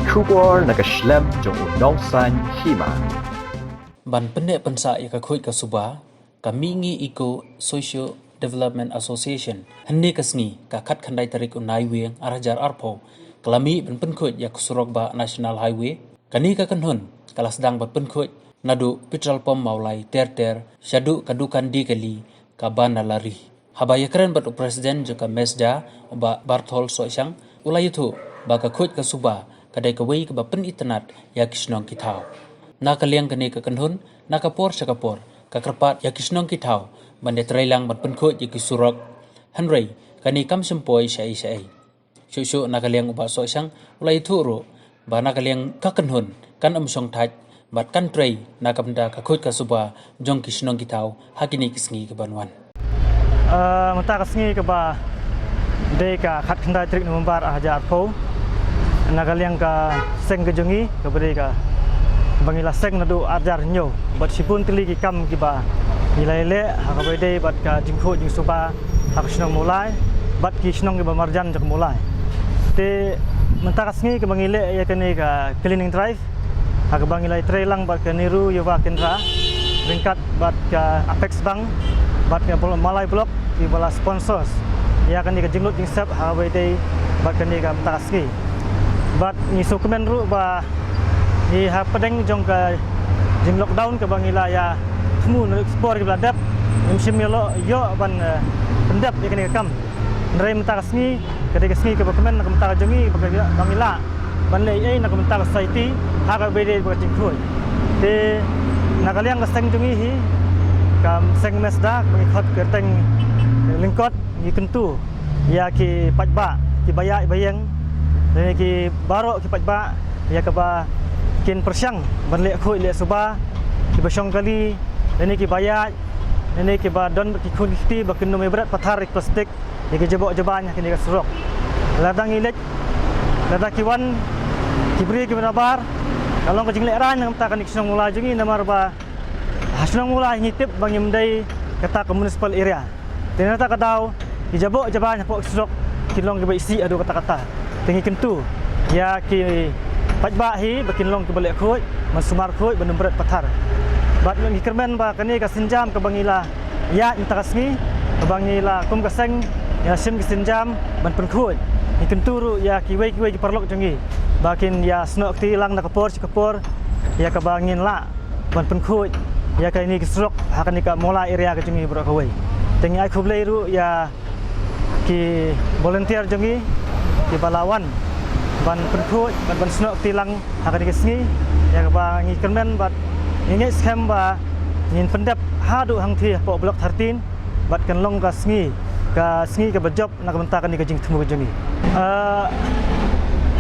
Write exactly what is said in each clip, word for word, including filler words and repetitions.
Khubor na ka shlem jong u nongsan hima. Ban pynneh pynsah ïa ka khuid ka suba, ka Mihngi Eco Socio Development Association, hynne ka sngi ka khatkhyndai tarik u Naiwieng ar hajar arphew, ka la mih ban pynkhuid ïa ka surok bah National Highway. Kane ka kynhun ka la sdang ban pynkhuid naduh Petrol Pump Mawlai Ter Ter shaduh ka dukan Dkali kaba na Lari. Haba ïakren bad u President jong ka MESDA, u Bah Barthol Sohshang, u la ïathuh ba ka khuid ka suba ka dei kawei kaba pynitynnad ïa ki shnong ki thaw. Na ka liang kane ka kynhun, na ka por sha ka por ka kyrpad ïa ki shnong ki thaw ban ïatreilang ban pynkhuid ïa ki surok. Hynrei kane kam shym poi shaei shaei. Shuh shuh na ka liang u Bah Sohshang u la ïathuh ruh ba na ka liang ka kynhun kan ym shongthait bad kan trei na ka bynta ka khuid ka suba jong ki shnong ki thaw ha kine ki sngi ki ban wan. Ah, mynta ka sngi kaba dei ka khatkhyndai tarik November ar hajar arphew, na ka liang ka seng ka jong ngi kaba dei kaba ngi la seng naduh ar hajar hynñiew, bad shibun tylli ki kam kiba ngi la ïaleh ha kaba dei bad ka jingkhuid jingsuba ha ka shnong Mawlai bad ki shnong kiba marjan jong ka Mawlai. Te mynta ka sngi kaba ngi leh ïa kane ka cleaning drive ha kaba ngi la ïatreilang bad ka Nehru Yuva Kendra ryngkat bad ka Apex Bank bad ka Mawlai Block kiba la sponsors ïa kane ka jinglut jingsep ha kaba dei bad kane ka mynta ka sngi. Bad ngi sngewkmen ruh ba ngi hapdeng jong ka jing lockdown kaba ngi la ïa thmu na ka por kiba la dep, ngim shym ïoh, ïoh ban, eh, pyndep ïa kane ka kam. Hynrei mynta ka sngi ka dei ka sngi kaba kmen na ka bynta ka jong ngi ba ka, ba ngi lah ban leh ei ei na ka bynta ka society ha kaba dei bad ka jingkhuid. Te na ka liang ka seng jong ngi hi, ka seng MESDA kaba ngi khot kyrteng Lyngkot, ngi kyntu ïa ki paidbah kiba ïaid ba ïeng, lane ki baroh ki paidbah ïa kaba kin pyrshang ban leh khuid leh suba, kiba shong kali, lane kiba ïaid, lane kiba don ki khun ki kti ba kin ym ïa bret pathar ïa ki plastik ïa ki jaboh jaban ha kine ka surok. Lada ngi leit, lada ki wan ki briew kiba nabar, ka long ka jinglehrain na ka bynta kane ka shnong Mawlai jong ngi, namar ba ha shnong Mawlai ngi tip ba ngim dei kata ka municipal area. Te na kata ka daw ki jaboh jaban hapoh ki surok ki long kiba isih haduh katta katta. Te ngi kyntu ïa ki paidbah hi ba kin long kiba leh khuid, ban sumar khuid, ban ym bret pathar. Bad ngi kyrmen ba kane ka sienjam kaba ngi la ïaid mynta ka sngi, kaba ngi la kum ka seng ngi la shim ka sienjam ban pynkhuid. Ngi kyntu ruh ïa kiwei kiwei ki paralok jong ngi ba kin ïa snoh kti lang na ka por sha ka por ïa kaba ngin lah ban pynkhuid ïa kane ka surok ha kane ka Mawlai area ka jong ngi baroh kawei. Te ngi ai khublei ruh ïa ki volunteer jong ngi kiba la wan ban pynkhuid, ban, ban snoh kti lang ha kane ka sngi ïa kaba ngi kyrmen bad ngi ngeit skhem ba ngin pyndep haduh hangthie hapoh Block thirteen bad kan long ka sngi, ka sngi kaba jop na ka bynta kane ka jingthmu ka jong ngi. Ah,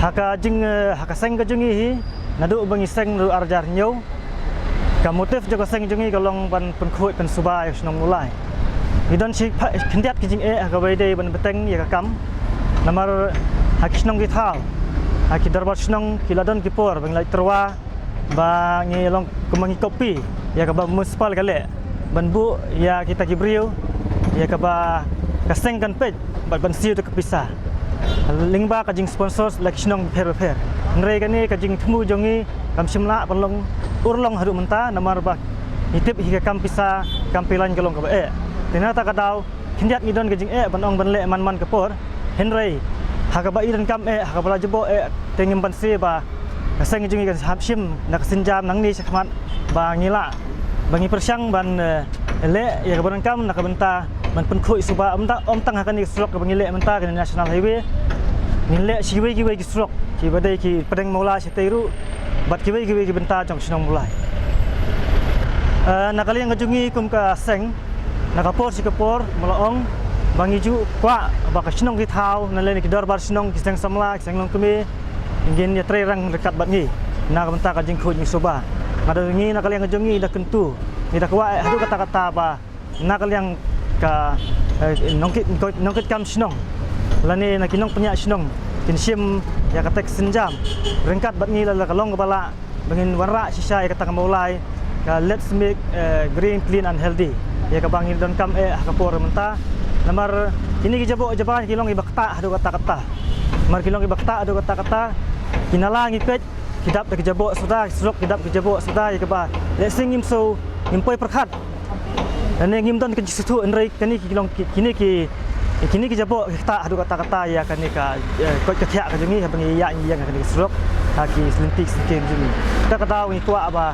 ha ka jing, eh, ha ka seng ka jong ngi hi, naduh ba ngi seng naduh ar hajar hynñiew, ka motive jong ka seng jong ngi ka long ban pynkhuid pynsuba ïa ka shnong Mawlai. Ngi don shi pha-, khyndiat ki jingeh ha kaba ïadei ban bteng ïa ka kam. Namar ha ki shnong ki thaw, ha ki dorbar shnong ki la don ki por ba ngi la tyrwa ba ngi long kumba ngi copy ïa kaba municipal ka leh ban buh ïa kita ki briew ïa kaba ka seng kan peit bad ban siew da ka pisa lyngba ka jingsponsor la ki shnong bapher bapher. Hynrei kane ka jingthmu jong ngi kam shym lah ban long urlong haduh mynta namar ba ngi tip hi ka kam pisa kam pyllein ka long kaba eh. Te na kata ka daw khyndiat ngi don ka jingeh ban ong ban leh man man ka por. Hynrei ha kaba i donkam eh, ha kaba la jaboh eh, te ngim banse ba ka seng jong ngi kan hap shim na ka sienjam nangne shakhmat ba ngi lah ba ngi pyrshang ban, eh, leh ïa kaba donkam na ka bynta ban pynkhuid suba, ym tang, ym tang ha kane ka surok kaba ngi leh mynta, kane National Highway. Ngin leh shi kiwei kiwei ki surok kiba dei ki pdeng Mawlai shatei ruh bad kiwei kiwei ki bynta jong ka shnong Mawlai. Eh, na ka liang ka jong ngi kum ka seng, na ka por sha ka por, nga la ong ba ngi ju kwah ba ka shnong ki thaw, na lane ki dorbar shnong, ki seng samla, ki seng longkmie, ngin ïa trei rang ryngkat bad ngi na ka bynta ka jingkhuid jingsuba. Nga da ngi na ka liang ka jong ngi da kyntu, ngi da kwah eh haduh katta katta ba na ka liang ka, eh, nongkit, nongkit kam shnong lane na ki nongpynïaid shnong kin shim ïa kata ka sienjam ryngkat bad ngi lada ka long kaba lah ba ngin wanrah shisha ïa kata ka Mawlai, ka Let's Make, eh, Green, Clean and Healthy, ïa kaba ngi donkam eh ha ka por mynta. Namar kine ki jaboh jaban ki long kiba ktah haduh katta katta. Namar ki long kiba ktah haduh katta katta. ki nala ngi peit ki dap da ki jaboh suda, ki surok ki dap ki jaboh suda, ïa kaba lehse ngim shu, ngim poi pyrkhat. Lane ngim don ka jingsngewthuh, hynrei kane ki long ki, kine ki, kine ki jaboh ki ktah haduh katta katta ïa kane ka, eh, koit ka khiah ka jong ngi, haba ngi ïaid ngi ïeng ha kane ka surok ha ki lynti ki syngkien jong ngi. Kata ka daw ngi kwah ba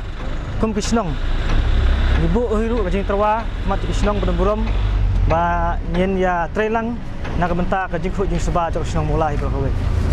kum ki shnong ngi buh hi ruh ka jingtyrwa khmat ki shnong ba don burom ba ngin ïa trei lang na ka bynta ka jingkhuid jingsuba jong ka shnong Mawlai hi baroh kawei.